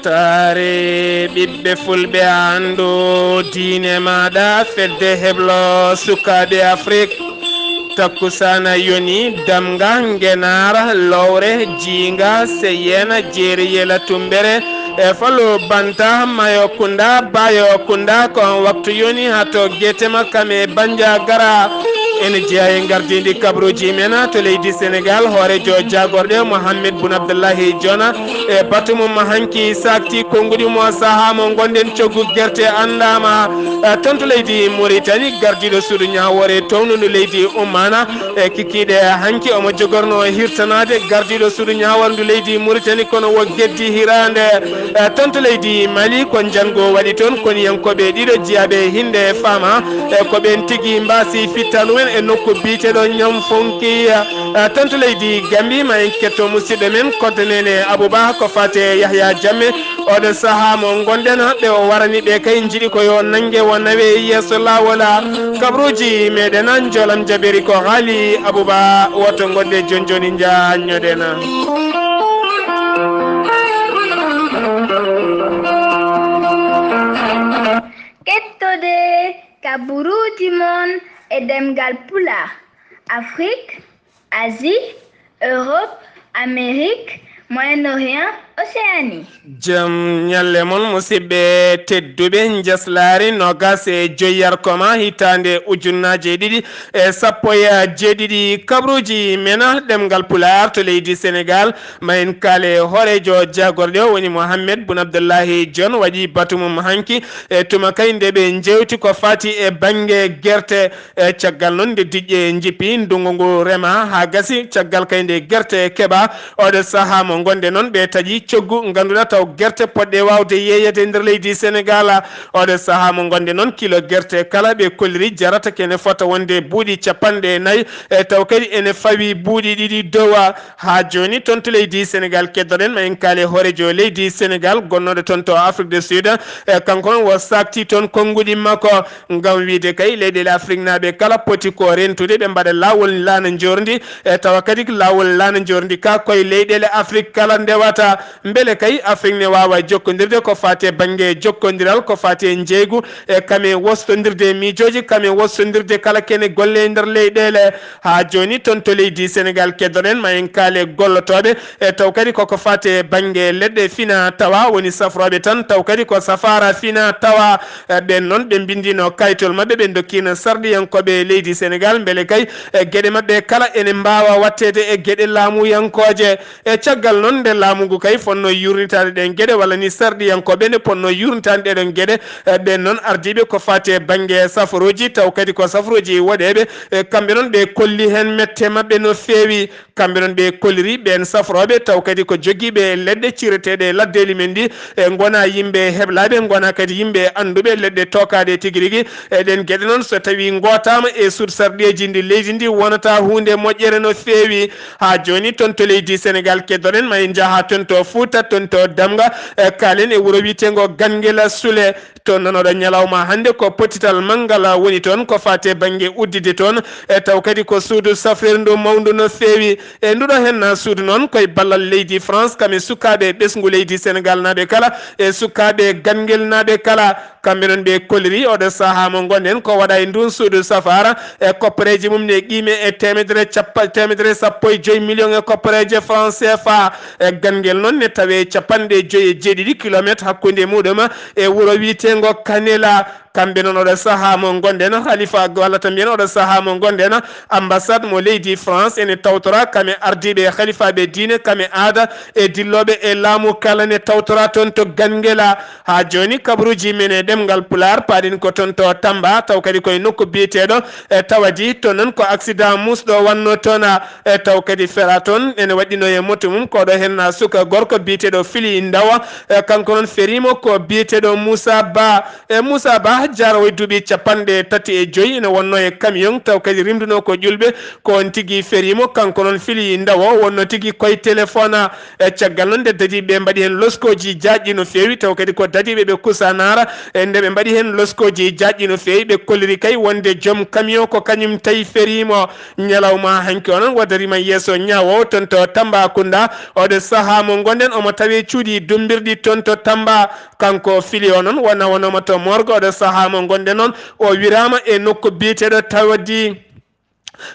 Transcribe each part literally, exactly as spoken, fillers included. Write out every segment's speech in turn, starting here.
Saare ɓiɓɓe fulɓe, anndu diine maaɗa, fedde heblo sukaaɓe Afrik. Takkusaana yoni, Damga, Ngenaar, Lowre, Jiinga, Seyena, Jeeri, Yela, Tumbere, e Falo, Banta, Mayo Kunda, Bayo Kunda. Ko on waktu yoni haa to Getema, Kame, Bandiagara. Ene jeyaa e ngardiindi kabaruuji men to leydi Senegaal, hooreejo jaagorɗe Mohamed Boun Abdallahi Dionne e batu mum hanki saakti konnguɗi mo sahaa mo ngonɗen. Coggu gerte anndaama, eh, toon to leydi Mauritanie, gardiiɗo suudu ñaawoore townundu leydi Oman, e kikiiɗe hanki omo jogorno hirtanaade gardiiɗo suudu ñaawoore ndu leydi Mauritanie, kono wo geddi hiraande. Eh, toon to leydi Mali, ko njanngo waɗi toon, koniyankooɓe ɗiɗo jiyaaɓe hinnde e faama, e ko ɓeen tigi mbaasi fittaandu men e nokku biyeteeɗo Ñamfonkiya. Eh, toon to leydi Gambi, ma en ketto musidɗo men Koddo Nene Abouba ko faati e Yahya Jammeh. Oɗo sahaa mo ngonɗen, ɓe o warani ɓe kay njiɗi ko yo nannge wo nawe yeeso laawol. Kabaruuji meɗen, njoolam jaɓiri ko Haali Abouba, woto ngonɗe jooni jooni njaññoɗen. Kettode kabaruuji mon e ɗemngal Pulaar, Afrique, Asie, Europe, Amérique, Moyen-Orient, Océanie. Jam ñalle mon, musidɓe tedduɓe. Njaslaari noogaas e joy yarkoma hitaande ujunnaaje ɗiɗi e sappo e jeeɗiɗi, kabaruuji men ɗemngal Pulaar to leydi Senegaal. Ma en kaale hooreejo jaagorɗe o, woni Mohamed Boun Abdallahi Dionne, waɗi batu mum hanki e tuma kay nde ɓe njeewti ko faati e bannge gerte. E caggal noon nde diƴƴe njippi, ndunngu ngu rema haa gasi, caggal kay nde gerte keɓa, oɗo sahaa mo ngonɗen noon, ɓe taƴi coggu ngannduɗaa taw gerte poɗɗe waawde yeeyeede e nder leydi Senegaal. Oɗo sahaa mo ngonɗen noon, kilo gerte kala ɓe kolliri jarata ko ene fota wonde buuɗi capanɗe nayi, e taw kadi ene fawi buuɗi ɗiɗi dowa. Haa jooni toon to leydi Senegaal keddoɗen, ma en kaale hooreejo leydi Senegaal gonnooɗo toon to Afrique du Sud, e kanko noon wo saakti toon konnguɗi makko. Ngam wiyde kay leyɗeele Afriknaaɓe kala poti ko rentude, ɓe mbaɗa laawol laana njoorndi, e tawa kadi laawol laana njoorndi ka koye leyɗeele Afrik kala ndewata. Mbele kay Afrik ne waawa jokkondirde ko faati e bannge jokkondiral, ko faati e njeeygu, e kame wostondirde miijooji, kame wostondirde kala kene golle e nder leyɗeele. Haa jooni toon to leydi Senegaal keddoɗen, ma en kaale gollotooɓe, e taw kadi koko faati e bannge leɗɗe fina tawa, woni safrooɓe tan, taw kadi ko safaara fina tawa. E ɓeen noon, ɓe mbinndino kayitol maɓɓe, ɓe ndokkino sarɗiyankooɓe leydi Senegaal, mbele kay e geɗe maɓɓe kala ene mbaawa waɗteede e geɗe laamuyankooje. E caggal noon, nde laamu ngu kay fotnoo yuurnitaade ɗeen geɗe, walla ni sarɗiyankooɓe nde potnoo yuurnitaade ɗeɗon geɗe, e ɓeen noon ardiiɓe ko faati e bannge safarooji, taw kadi ko safarooji woɗeeɓe, e kamɓe noon ɓe kolli heen mette maɓɓe no feewi. Kamɓe noon ɓe kolliri ɓeen safrooɓe, taw kadi ko jogiiɓe leɗɗe cireteeɗe e laddeeli men ɗi, e ngona yimɓe heblaaɓe, ngona kadi yimɓe annduɓe leɗɗe tookaaɗe tigi rigi. E ɗeen geɗe noon, so tawii ngootaama e suudu sarɗiyeeji ndi leydi ndi, wonata huunde moƴƴere no feewi. Haa jooni, toon to leydi Senegaal keddoɗen, ma en njaha toon to Fuuta, toon to Damga, e kaalen e wuro wiyeteengo Gangela Sule. To nanooɗo ñalawma hannde, ko pottital manngal woni toon, ko faati e bannge udditde toon, e taw kadi ko suudu safrirndu mawndu no feewi. E nduɗo heen suudu noon, ko e ballal leydi France, kam e sukaaɓe ɓesngu leydi Senegaal naaɓe kala, e sukaaɓe Gangel naaɓe kala. Kamɓe noon ɓe kolliri oɗo sahaa mo ngonɗen ko waɗa e ndun suudu safaara, e koppareeji mum ne qiime e teemedere cappa-, teemedere sappo e joy million e koppareeje franc C F A. E Gangel noon ne tawe capanɗe joy e jeeɗiɗi kilometre hakkunde muɗum e wuro wiyeteengo Kanela. Kamɓe noon oɗo sahaa mo ngonɗen, halifa walla to mbiyen oɗo sahaa mo ngonɗen, ambassade mo leydi France ene tawtora, kam e ardiiɓe e halifaaɓe diine, kam e aada e dillooɓe e laamu kala ne tawtora toon to Gangela. Haa jooni, kabaruuji men e ɗemngal Pulaar paaɗen ko toon to Tamba, taw kadi koye nokku biyeteeɗo e Tawadi. Toon noon ko accident muusɗo wannoo toon, e taw kadi feraa toon ene waɗɗinoo e moto mum. Ko ɗo heen suka gorko biyeteeɗo Fili Ndawa, e kanko noon feriimo ko biyeteeɗo Moussa Ba. E Moussa Ba, jaaroowo e duuɓi capanɗe tati e joy, ene wonnoo e camion, taw kadi rimdunoo ko ƴulɓe, ko on tigi feriimo. Kanko noon Fili Ndawa wonnoo tigi koye téléphone. E caggal noon, nde dadiiɓe ɓe mbaɗi heen loskooji jaajɗi no feewi, taw kadi ko dadiiɓe ɓe Kusanara, e nde ɓe mbaɗi heen loskooji jaajɗi no feewi, ɓe kolliri kay wonde joom camion ko kañum tawi feriimo. Ñalawma hanki o noon, wo dariima yeeso ñaawoowo toon to Tambacounda. Oɗo sahaa mo ngon- Nden omo tawee cuuɗi dummbirɗi toon to Tamba. Kanko fili o noon, o nawanooma to morgue. Oɗo sahaa mo ngonɗen noon, o wiraama e nokku biyeteeɗo Tawadi.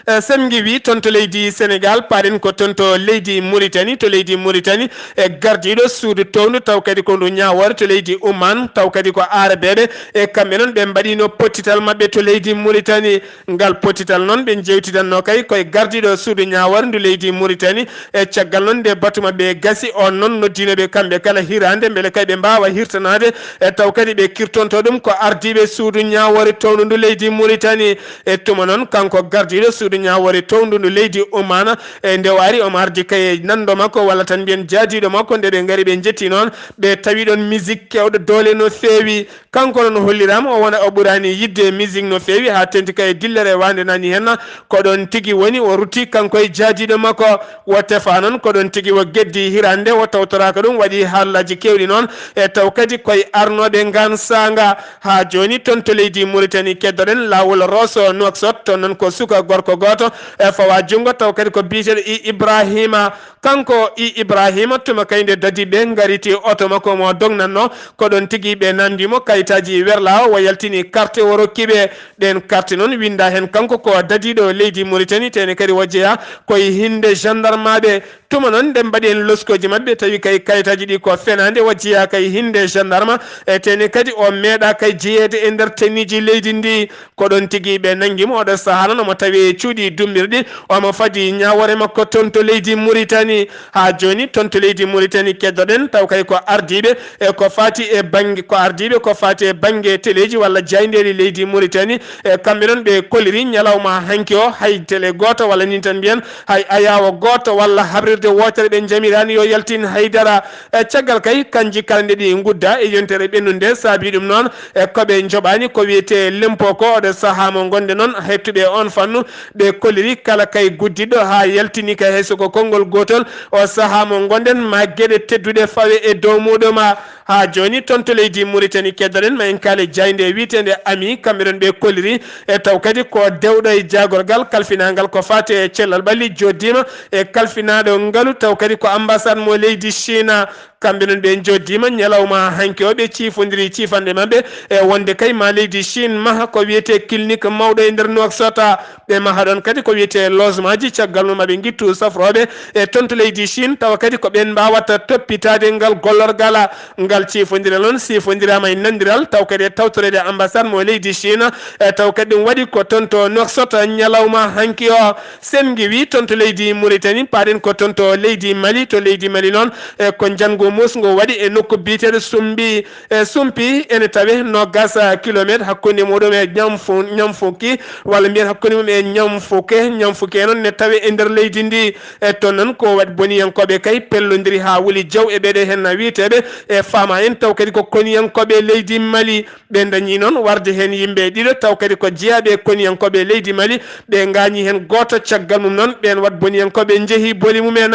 E, Semgi wi toon to leydi Senegaal, paaɗen ko toon to leydi Muritani. To leydi Muritani, e gardiiɗo suudu towndu, taw kadi ko ndu ñaawoore to leydi Oman, taw kadi ko aarabeeɓe, e kamɓe noon ɓe mbaɗiino pottital maɓɓe to leydi Muritani. Ngal pottital noon ɓe njeewtidanno kay koye gardiiɗo suudu ñaawoore ndu leydi Muritani. E caggal noon nde batu maɓɓe gasi, on noon noddiino ɓe kamɓe kala hiraande mbele kay ɓe mbaawa hirtanaade, e taw kadi ɓe kirtonto ɗum ko ardiiɓe suudu ñaawoore towndu ndu leydi Muritani. E tuma noon kanko gardiiɗo suudu ñaawoore towndu ndu leydi Oman, e nde o ari omo ardi kay e nanndo makko walla tan mbiyen jaadiiɗo makko, nde ɓe ngari ɓe njetti noon, ɓe tawi ɗoon musique keewɗo doole no feewi. Kanko noon holliraama o wona o ɓuraani yiɗde musique no feewi, haa teeŋti kay e dillere waande nani heen. Ko ɗoon tigi woni o rutti kanko e jaadiiɗo makko. O tefa noon ko ɗoon tigi o geddi hiraande, o tawtoraaka ɗum, waɗi haalaaji keewɗi noon, e taw kadi koye arnooɓe ngaan saanga. Haa jooni toon to leydi Muritani keddoɗen laawol Rosso Nouakchott, toon noon ko suka gorko gooto e fawa junngo, taw kadi ko biyeteeɗo I Ibrahima. Kanko I Ibrahima tuma kay nde dadi ɓe ngariti oto makko mo dognatno, ko ɗoon tigi ɓe naamndi mo kayitaaji werlaawo, o yaltini carte o rokki ɓe. Ɗeen carte noon winnda heen kanko ko dadiiɗo leydi Muritani, teene kadi o jeyaa koye hinnde gendarmaaɓe. Tuma noon nde mbaɗi heen loskooji maɓɓe, tawi kay kayitaaji ɗi ko fenaande, o jeyaa kay hinnde gendarme, e teene kadi o meeɗaa kay jeyeede e nder teniiji leydi ndi. Ko ɗoon tigi ɓe nanngi mo, oɗo sahaa noon omo tawee e cuuɗi dummbirɗi, omo fadi ñaawoore makko toon to leydi Muritani. Haa jooni toon to leydi Muritani keddoɗen, taw kay ko ardiiɓe e ko faati e bannge, ko ardiiɓe ko faati e bannge teleeji walla jaayndeeji leydi Muritani, e kamɓe noon ɓe kolliri ñalawma hanki o, hay tele gooto walla nin tan mbiyen, hay ayaawo gooto walla habrirde wootere ɓe njamiraani yo yaltin hay dara. E caggal kay, kanji kala nde ɗi ngudda e yontere ɓennunde, saabi ɗum noon, e ko ɓe njoɓaani ko wiyetee lempo ko, oɗo sahaa mo ngonde noon, heɓtuɓe on fannu, ɓe kolliri kala kay guddiɗo haa yaltini ka hay so ko konngol gootol, o sahaa mo ngonden ma geɗe tedduɗe fawe e dow muuɗum. Haa jooni toon to leydi Muritani keddoɗen ma en kaale jaaynde wiyeteende Ami, kamɓe ɗon ɓe kolliri, e taw kadi ko dewɗo e jaagorgal kalfinaangal ko faati e cellal ɓalli, jooɗdiima e kalfinaaɗo ngalu, taw kadi ko ambassade mo leydi Chine. Kamɓe noon ɓe njooɗdiima ñalawma hanki o, ɓe ciifondiri ciifanɗe maɓɓe e wonde kay ma leydi Chine maha ko wiyetee clinique mawɗo e nder Nouakchott. Ɓe maha ɗoon kadi ko wiyetee logemaaji, caggal mum maɓe ngittu safrooɓe e toon to leydi Chine, tawa kadi ko ɓeen mbaawata toppitaade ngal gollorgal. Ngal ciifondire noon siifondiraama e nanndiral, taw kadi e tawtoreede ambassade mo leydi Chine, e taw kadi ɗum waɗi ko toon to Nouakchott ñalawma hanki o. Sen ngiwi toon to leydi Mauritanie, paaɗen ko toon to leydi Mali. To leydi Mali noon, e ko njanngu muusngu waɗi e nokku biyeteeɗo Sumbi. E Sumpi ene tawe noogaas kilomeetre hakkunde muɗum e Ñamfu-, Ñamfuki, walla mbiyen hakkunde mum e Ñamfuke. Ñamfuke noon ne tawe e nder leydi ndi. E toon noon ko waɗi boniyankooɓe kay pellondiri haa wuli jaw e ɓeɗe heen wiyeteeɓe e faama en, taw kadi ko koniyankooɓe leydi Mali. Ɓe ndañi noon warde heen yimɓe ɗiɗo, taw kadi ko jeyaaɓe e koniyankooɓe leydi Mali. Ɓe ngaañi heen gooto, caggal mum noon ɓeen waɗ boniyankooɓe njehi booli mumen.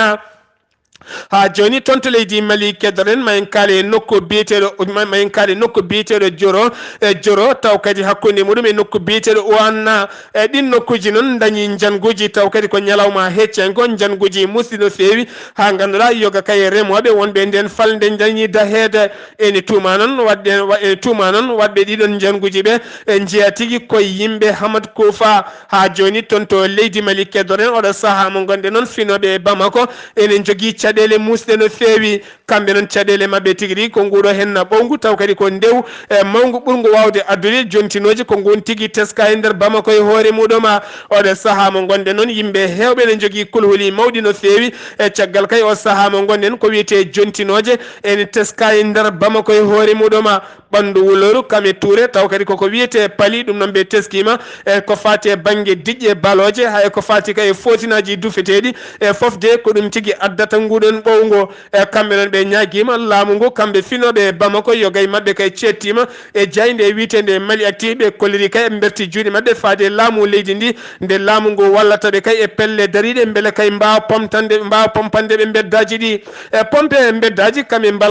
Haa jooni toon to leydi Mali keddoɗen, ma en kaale nokku biyeteeɗo, ma, ma en kaale nokku biyeteeɗo Joro, e Joro, taw kadi hakkunde muɗum e nokku biyeteeɗo Ouanna. E ɗin nokkuuji noon ndañi njannguuji, taw kadi ko ñalawma heccango, njannguuji muusɗi no feewi, haa ngannduɗaa yoga kay remooɓe wonɓe e ndeen falnde ndañi daheede. Ene tuuma noon waɗde, wa-, ene tuuma noon waɗɓe ɗiɗon njannguuji ɓe, e njeyaa tigi koye yimɓe Hamad Kuufa. Haa jooni toon to leydi Mali keddoɗen, oɗo sahaa mo ngonɗen noon, finooɓe e Bamako ene njogii caɗeele muusɗe no feewi. Kamɓe noon caɗeele maɓɓe tigi rigi ko nguuɗo heen ɓowngu, taw kadi ko ndewu e mawngu ɓurngu waawde addude jontinooji ko nguun tigi teska e nder Bamako e hoore muɗum. Oɗo sahaa mo ngonɗen noon, yimɓe heewɓe ene njogii kulhuli mawɗi no feewi. E caggal kay o sahaa mo ngonɗen, ko wiyetee jontinooje ene teska e nder Bamako e hoore muɗum. Ɓanndu wulooru kam e tuure, taw kadi koko wiyetee pali, ɗum noon ɓe teskiima e ko faati e bannge diƴƴe balooje, haa e ko faati kay e footinaaji dufeteeɗi, e fof de ko ɗum tigi addata nguɗon ɓowngo. E kamɓe noon ɓe ñaagiima laamu ngu, kamɓe finooɓe e Bamako, yoga e maɓɓe kay ceettiima e jaaynde wiyeteende Mali Actif, ɓe kolliri kay e mberti juuɗe maɓɓe faade e laamu leydi ndi, nde laamu ngu wallata ɓe kay e pelle dariiɗe, mbele kay mbaawa pomtande, mbaawa pompande ɓe mbeddaaji ɗi. E pompe mbeddaaji kam e mbal-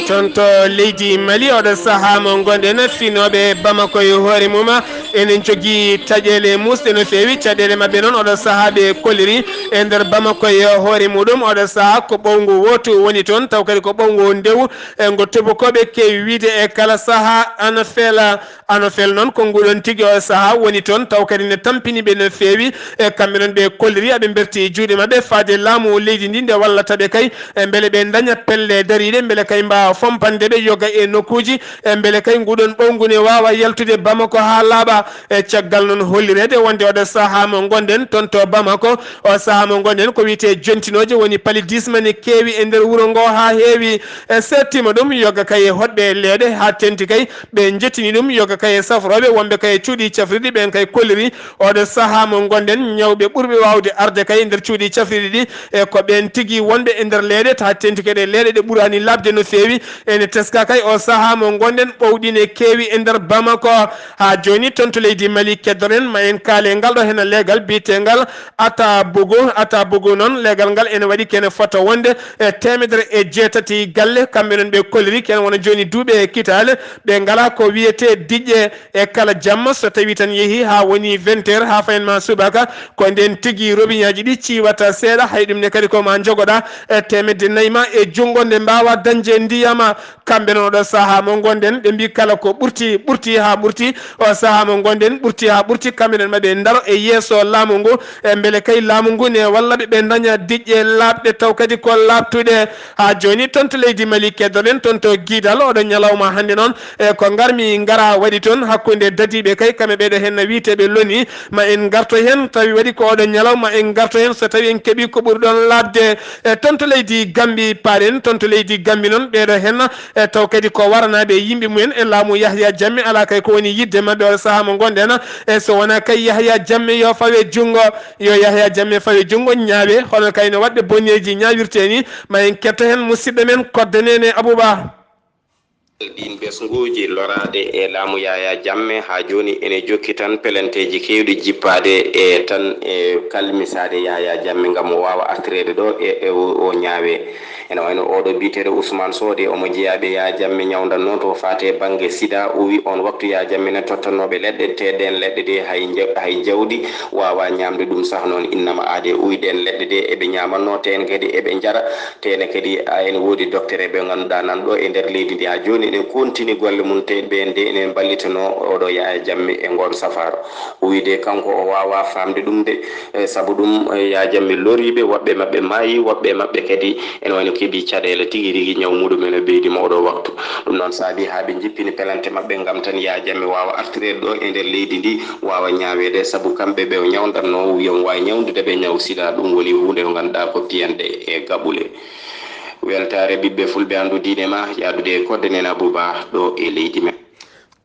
Toon to leydi Mali, oɗo sahaa mo ngonɗen, finooɓe Bamako e hoore mum ene njogii taƴeele muusɗe no feewi. Caɗeele maɓɓe noon, oɗo sahaa ɓe kolliri e nder Bamako e hoore muɗum. Oɗo sahaa ko ɓowngu wootu woni toon, taw kadi ko ɓowngu ndewu, e ngo tubakooɓe keewi wiyde e kala sahaa ana feela. Ano fel noon, ko nguɗon tigi o sahaa woni toon, taw kadi ne tampini ɓe no feewi. E kamɓe noon ɓe kolliri, aɓe mberti juuɗe maɓɓe faade laamu leydi ndi nde wallata ɓe kay, e mbele ɓe ndaña pelle dariiɗe, mbele kay mbaawa fompande ɓe yoga e nokkuuji, e mbele kay nguɗon ɓowngu ne waawa yaltude Bamako haa laaɓa. E caggal noon hollireede wonde oɗo sahaa mo ngonɗen toon to Bamako, o sahaa mo ngonɗen ko wiyetee jontinooje, woni paludisme ne keewi e nder wuro ngo haa heewi. E seettiima ɗum yoga kay e hoɗɓe leeɗe haa teeŋti kay, ɓe njettini ɗum yoga kay e safrooɓe wonɓe kay e cuuɗi cafrirɗi, ɓeen kay kolliri oɗo sahaa mo ngonɗen, ñawɓe ɓurɓe waawde arde kay e nder cuuɗi cafrirɗi ɗi, e ko ɓeen tigi wonɓe e nder leeɗe, taa teeŋti kadi e leeɗe ɗe ɓuraani laaɓde no feewi. Ene teskaa kay o sahaa mo ngonɗen, ɓowɗi ne keewi e nder Bamako. Haa jooni toon to leydi Mali keddoren, ma en kaale ngal ɗo heen leegal biyeteengal Ata Bogo, Ata Bogo noon, leegal ngal ene waɗi kene fota wonde e teemedere e jeetati galle, kamɓe noon ɓe kolliri kene wona jooni duuɓi e kitaale, ɓe ngalaa ko wiyetee diƴƴe e kala jamma, so tawii tan yehii haa woni vingt heures haa fayin ma subaka, ko ndeen tigi robiñaaji ɗi ciiwata seeɗa, hay ɗum ne kadi ko ma njogoɗaa e teemedde nayi ma e junngo nde mbaawaa dañde ndiyama. Kamɓe noon oɗo sahaa mo ngonɗen, ɓe mbii kala ko ɓurti, ɓurti haa ɓurti. O sahaa mo ngonɗen ɓurti haa ɓurti, kamɓe noon maɓe ndaro e yeeso laamu ngu, e mbele kay laamu ngu ne walla ɓe, ɓe ndaña diƴƴe laaɓɗe taw kadi ko laaɓtuɗe. Haa jooni toon to leydi Mali keddoɗen, toon to Giidal, oɗo ñalawma hannde noon, e ko ngarmi ngara waɗi toon hakkunde dadiiɓe kay, kamɓe ɓeeɗo heen na wiyeteeɓe loni, ma en ngarto heen, tawi waɗi ko oɗo ñalawma, ma en ngarto heen so tawi en keɓii ko ɓuri ɗoon laaɓde. E toon to leydi Gambi paaɗen, toon to leydi Gambi noon, ɓeeɗo heen, e taw kadi ko waranaaɓe yimɓe mumen e laamu Yahya Jammeh, alaa kay ko woni yiɗde maɓɓe oɗo sahaa mo ngonɗen. E so wonaa kay Yahya Jammeh yo fawe junngo, yo Yahya Jammeh fawe junngo ñaawe, hono kay no waɗɓe boneeji ñaawirtee ni, ma en ketto heen musidɗo men Kodde Neene Abouba. Ɗiin ɓesnguuji loraaɗe e laamu Yaya Jammeh haa jooni ene jokki tan pelanteeji keewɗi jippaade e tan e kalmisaade Yaya Jammeh ngam o waawa artireede ɗo e, e o, o ñaawe. Ene wayno oɗo biyeteeɗo Ousmane Sode, omo jeyaa ɓe Yaya Jammeh ñawndannoo to faate bannge sida. O wi oon waktu Yaya Jammeh ne tottannooɓe leɗɗe, te ɗeen leɗɗe de hay nja-, hay jawdi waawaa ñaamde ɗum sah noon innama aade. O wi ɗeen leɗɗe de eɓe ñaamannoo, te en kadi eɓe njara. Teene kadi, a, ene woodi docteur ɓe ngannduɗaa nan ɗo e nder leydi ndi haa jooni, ene kontini golle mum, te ɓeen de ene mballitanoo oɗo Yaya Jammeh e ngoon safaaro. O wiyi de kanko o waawaa faamde ɗum de, e, sabu ɗum, e, Yaya Jammeh loriiɓe, woɓɓe maɓɓe maayi, woɓɓe maɓɓe kadi ene wayno keɓii caɗeele tigi rigi, ñaw muɗum ene ɓeydi mo oɗo waktu. Ɗum noon saabii haa ɓe njippini pelante maɓɓe ngam tan Yaya Jammeh waawa artireede ɗo e nder leydi ndi, waawa ñaaweede, sabu kamɓe ɓe o ñawndannoo, wiya omo waawi ñawndude ɓe ñaw sida, ɗum woni huunde ko ngannduɗaa ko piyanɗe e gaɓule. Weltaare ɓiɓɓe fulɓe anndu diine ma, yaadude e Kodde Neene Abouba ɗo e leydi men.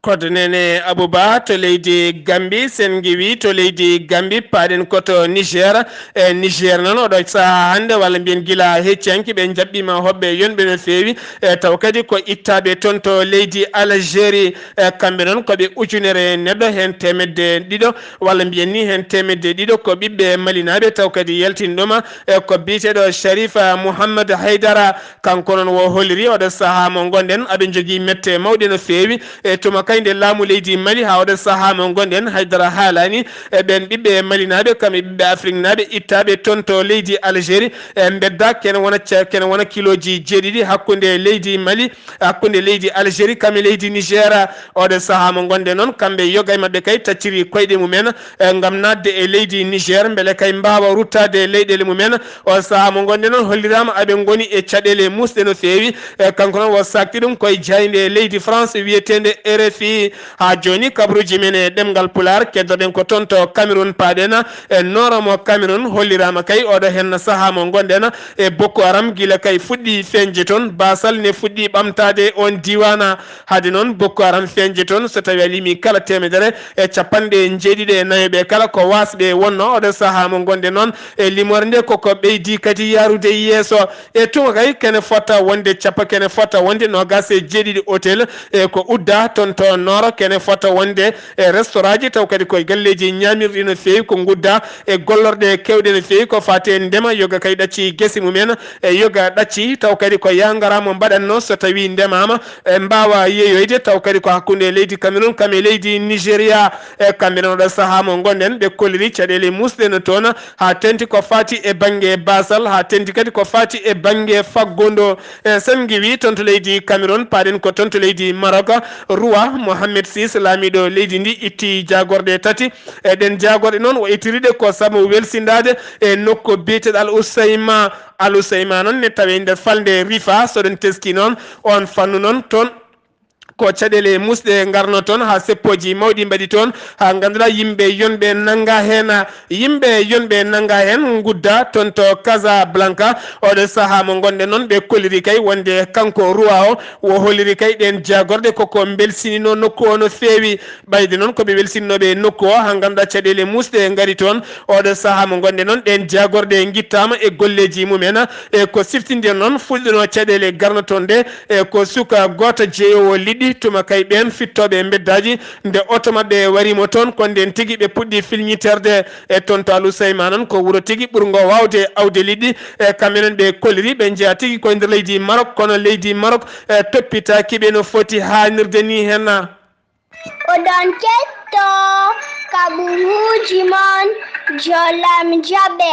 Kodde Neene Abouba to leydi Gambi, sen ngiwi to leydi Gambi, paaɗen ko to Niger. E Niger noon, oɗo sahaa hannde, walla mbiyen gila hecci hanki, ɓe njaɓɓiima hoɓɓe yonɓe no feewi. E taw kadi ko ittaaɓe toon to leydi Algérie. E kamɓe noon, ko ɓe ujunere neɗɗo, heen teemedde ɗiɗo, walla mbiyen ni heen teemedde ɗiɗo ko ɓiɓɓe malinaaɓe, taw kadi yaltin ɗuma, e ko biyeteeɗo Sharif Mouhammad Haydara. Kanko noon wo holliri oɗo sahaa mo ngonɗen, aɓe njogii mette mawɗe no feewi. E tuma kay nde laamu leydi Mali haa oɗo sahaa mo ngonɗen, Haydara haalaani e ɓeen ɓiɓɓe malinaaɓe, kam e ɓiɓɓe afriknaaɓe ittaaɓe toon to leydi Algérie. E mbedda kene wona ca-, kene wona kilooji jeeɗiɗi hakkunde leydi Mali, hakkunde leydi Algérie, kam e leydi Niger. Oɗo sahaa mo ngonɗen noon, kamɓe yoga e maɓɓe kay tacciri koyɗe mumen, e, ngam naatde e leydi Niger, mbele kay mbaawa ruttaade leyɗeele mumen. O sahaa mo ngonɗen noon, holliraama aɓe ngoni e caɗeele muusɗe no feewi. E, kanko noon, o saakti ɗum koye jaaynde leydi France wiyeteende R F I. Haa jooni, kabaruuji men e ɗemngal Pulaar, keddoɗen ko toon to Cameroun paaɗen. E nooro mo Cameroun, holliraama kay oɗo heen sahaa mo ngonɗen e Boko Haram, gila kay fuɗɗii feeñde toon, baasal ne fuɗɗii ɓamtaade oon diiwaan. Hade noon, Boko Haram feeñde toon, so tawii a limii kala teemedere e capanɗe njeeɗiɗi e nayo ɓe kala, ko waasɓe wonnoo. Oɗo sahaa mo ngonɗen noon e limoore nde, koko ɓeydii kadi yahrude yeeso. E tuma kay, kene fota wonde capa-, kene fota wonde noogaas e jeeɗiɗi hôtel, e ko uddaa toon to Nord, kene fota wonde e restaurant ji, taw kadi koye galleeji ñaamirɗi no feewi, ko ngudda e gollorɗe keewɗe no feewi, ko faati e ndema, yoga kay ɗacci gese mumen, e yoga ɗacci, taw kadi ko yaa ngaraa mo mbaɗatnoo so tawii ndemaama, e mbaawa yeeyoyde, taw kadi ko hakkunde leydi Cameroun kam e leydi Nigéria. E kamɓe noon, oɗo sahaa mo ngonɗen, ɓe kolliri caɗeele muusɗe no toon, haa teŋti ko faati e bannge baasal, haa teŋti kadi ko faati e bannge faggudu. E sen ngiwii toon to leydi Cameroun, paaɗen ko toon to leydi Maroc, Roi Mohamed six, laamiiɗo leydi ndi, itti jaagorɗe tati. E ɗeen jaagorɗe noon, o ittiri ɗe ko sabu welsindaade e nokku biyeteeɗo Al Usayma. Al Usayma noon ne tawee nder falnde Rifa, so ɗen teskii noon oon fannu noon toon, ko caɗeele muusɗe ngarno toon, haa seppooji mawɗi mbaɗi toon, haa ngannduɗaa yimɓe yonɓe nannga heen, yimɓe yonɓe nannga heen ngudda toon to Casablanca. Oɗo sahaa mo ngonɗen noon, ɓe kolliri kay wonde kanko Roi o, o holliri kay ɗeen jaagorɗe koko mbelsininoo nokku o no feewi. Ɓayde noon ko ɓe welsinnooɓe nokku o, haa ngannduɗaa caɗeele muusɗe ngari toon. Oɗo sahaa mo ngonɗen noon, ɗeen jaagorɗe ngittaama e golleeji mumen. E ko siftindir noon, fuɗɗinoo caɗeele garno toon nde, e ko suka gooto jeeyoowo liɗɗi, tuma kay ɓeen fittooɓe mbeddaaji, nde oto maɓɓe wariimo toon, ko ndeen tigi ɓe puɗɗi filñiterde. E toon to Al Usayma noon, ko wuro tigi ɓurngo waawde awde liɗɗi. E kamɓe noon ɓe kolliri, ɓe njeyaa tigi koye nder leydi Maroc, kono leydi Maroc, e toppitaaki ɓe no foti haanirde ni heen. Oɗon kettoo kaɓuruuji mon, Jolam Jaɓe,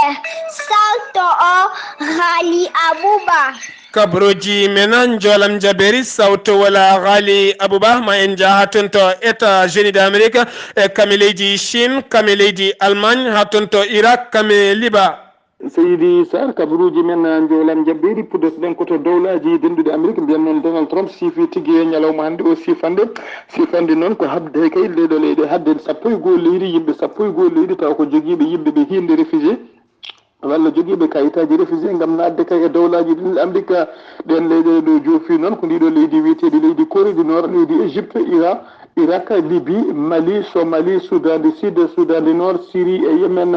sawto o Haali Abuba. Kaɓuruuji men, Jolam Jaɓeeri, sawto wala Haali Abuba, ma en njaha haa toon to États-Unis d'Amérique, e kam e leydi Chine, kam e leydi Allemagne, haa toon to Irak, kam e Liba. Seydi Sarr, kabaruuji men, Njoolam Jabbeeri, puddotoɗen ko to Dowlaaji Denɗuɗi Amerik, mbiyen noon Donald Trump siifii tigi e ñalawma hannde o siifannde, siifannde noon ko haɓde kay ɗeeɗo leyɗe, haɓde sappo e goo leydi, yimɓe sappo e goo leydi, tawa ko jogiiɓe yimɓe ɓe hiinde réfugié, walla jogiiɓe kayitaaji réfugié ngam naatde kay e Dowlaaji Denɗuɗi Amerik. Ɗeen leyɗe ɗo joofi noon ko ndiɗo leydi wiyeteeɗi leydi Corée du Nord, leydi Égypte, Iran, Irak, Libye, Mali, Somalie, Soudan du Sud, Soudan du Nord, Syrie e Yemen,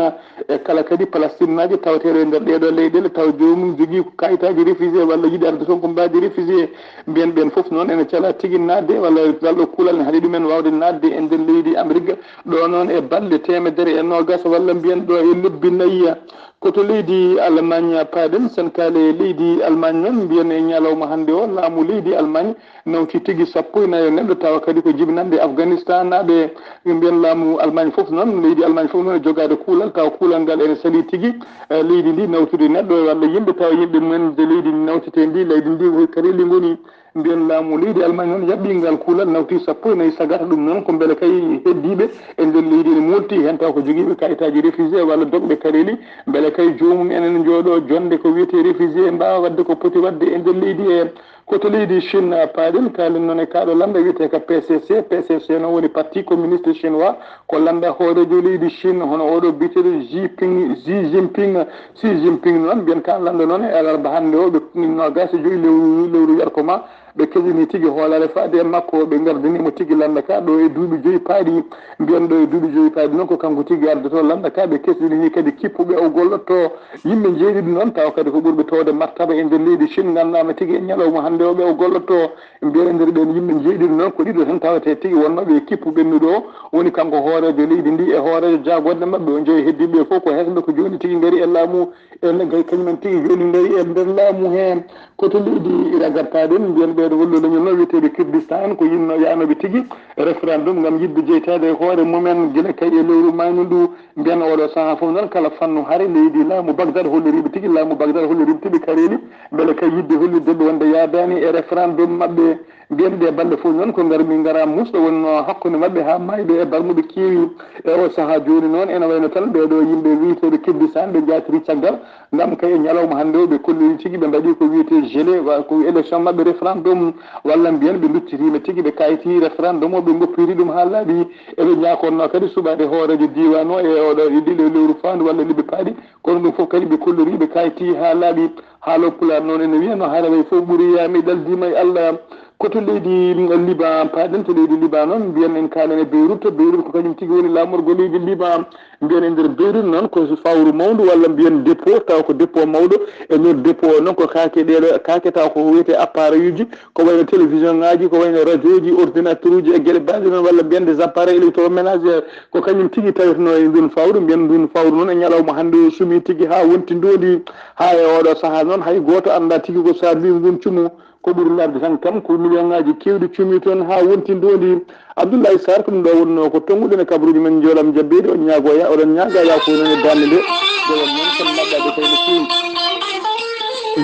e kala kadi Palestinnaajo tawateeɗo e nder ɗeeɗo leyɗeele, tawa joomum jogii ko kayitaaji réfugié walla yiɗi arde toon ko mbaadi réfugié. Mbiyen ɓeen fof noon ene calaa tigi naatde, walla ngal ɗo kuulal ne haɗi ɗumen waawde naatde e nder leydi Amérique. Ɗo noon e balɗe teemedere e noogas walla mbiyen ɗo e lebbi nayi. Ko to leydi Allemagne paaɗen, sen kaali e leydi Allemagne noon, mbiyen e ñalawma hannde o, laamu leydi Allemagne nawti tigi sappo e nayo neɗɗo, tawa kadi ko jibinannde Afganistanaaɓe. Ɓe mbiyen laamu Allemagne fof noon, leydi Allemagne fof noon e jogaade kuulal, tawa kuulal ngal ene salii tigi, eh, leydi ndi nawtude neɗɗo walla yimɓe, tawa yimɓe mumen de leydi ndi nawtetee ndi, leydi ndi ko kareeli ngoni. Mbiyen laamu leydi Allemagne noon yaɓɓii ngal kuulal, nawti sappo e nayi sagata. Ɗum noon ko mbele kay heddiiɓe e nder leydi ene moolti heen, tawa ko jogiiɓe kayitaaji réfugié walla dogɓe kareeli, mbele kay joomum en ene njooɗoo jonnde ko wiyetee réfugié, mbaawa waɗde ko poti waɗde e nder leydi he. Ko to leydi Chine paaɗen, kaalen noon e kaaɗo lannda wiyetee ka P C C. P C C noon woni Parti Communiste Chinois, ko lannda hooreejo leydi Chine, hono oɗo biyeteeɗo Xi Ping, Xi Jinping. Xi Jinping noon, mbiyen ka lannda noon e alarba hannde o, ɓe noogaas e joyi lewru, lewru yarko ma, ɓe keɗini tigi hoolaare faade e makko, ɓe ngardini mo tigi lannda ka ɗo e duuɓi joyi paaɗi. Mbiyen ɗo e duuɓi joyi paaɗi noon ko kanko tigi ardotoo lannda ka, ɓe kesɗini kadi kippuɓe o gollotoo. Yimɓe njeeɗiɗi noon, tawa kadi ko ɓurɓe towde martaba e nder leydi Chine, nganndaama tigi e ñalawma hannde o ɓe o gollotoo. Mbiyen e nder ɓeen yimɓe njeeɗiɗi noon, ko ɗiɗo tan tawetee tigi wonnooɓe e kippu ɓennuɗo o, woni kanko hooreejo leydi ndi e hooreejo jaagorɗe maɓɓe o. Njoyo heddiiɓe fof ko hesɓe, ko jooni tigi ngari e laamu, e kañumen tigi jooni ngari e nder laamu heen. Ko to leydi Irak paaɗen, mbiyen ɓeeɗo hollo leñol noon wiyeteeɓe Kurdistan, ko yimɓe yaanooɓe tigi référendum ngam yiɗde jeytaade e hoore mumen gila kay e lewru maynu ndu. Mbiyen oɗo sahaa fof noon kala fannu hare leydi laamu Bagdad holliriiɓe tigi, laamu Bagdad holliriiɓe tigi kareeli, mbele kay yiɗde hollirde ɓe wonde yaadaani e référendum maɓɓe. Mbiyen ɗee balɗe fof noon ko ngarmi ngara musɗo wonnoo hakkunde maɓɓe haa maayi ɓe e barmuɓe keewi. E o sahaa jooni noon ene wayno tan ɓeeɗo yimɓe wiyeteeɓe Kurdistan ɓe njaatiri caggal. Ngam kay e ñalawma hannde o, ɓe kolliri tigi, ɓe mbaɗi ko wiyetee gelé, wa-, ko élection maɓɓe, référendum, walla mbiyen ɓe nduttiriima tigi, ɓe kayiti référendum o, ɓe ngoppiri ɗum haa laaɓi. Eɓe ñaakonnoo kadi suɓaade hooreejo diiwaan o e oɗo, e ɗiɗo lewru faandu walla lebbi paaɗi. Kono ɗum fof kadi ɓe kolliri, ɓe kayiti haa laaɓi. Haalo Pulaar noon ene wiya, no hare wayi fof ɓuri yaami ɗaldiima e Allah. Ko to leydi Liban paaɗen, to leydi Liban noon, mbiyen en kaalen e Beyrouth. Beyrouth ko kañum tigi woni laamorgo leydi Liban. Mbiyen e nder Beyrouth noon ko fawru mawndu walla mbiyen dépôt, taw ko dépôt mawɗo. E nder dépôt o noon ko kaake ɗeɗo, kaake taw ko wiyetee appareil uji, ko wayno télévision ngaji, ko wayno radio ji, ordinateur uji e geɗe mbaɗe noon, walla mbiyen des appareils électroménagers. Ko kañum tigi taweteno e ndun fawru. Mbiyen ndun fawru noon e ñalawma hannde o sumi tigi haa wonti ndondi. Haa e oɗo sahaa noon hay gooto anndaa tigi ko saabi ndun cumu. Ko ɓuri larde tan kam ko million ngaji kewɗi cumi toon haa wonti ndondi. Abdoulaye Sarr ko ɗum ɗo wonno ko tonnguɗen e kabaruji men. Njoolam jabbeede, on ñaago ya, oɗon ñaaga ya ko noon e darnde nde. Nde won noon kono maɓɓaade koye no feewi.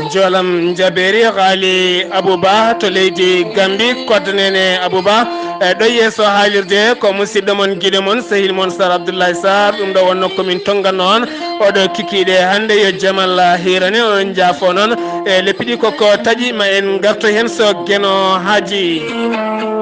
Njoolam jabeeri, Haali Abouba to leydi Gambi, koddanene Abouba. E ɗo yeeso haalirde ko musidɗo mon, giɗo mon, sehil mon Sar Abdoulaye Sarr. Ɗum ɗo wonno komin tonga noon. Oɗo kikiiɗe hannde yo Jamal hiirane, oɗon njaafo noon. E leppi ɗi koko taƴi, ma en ngarto heen so Geno haaji.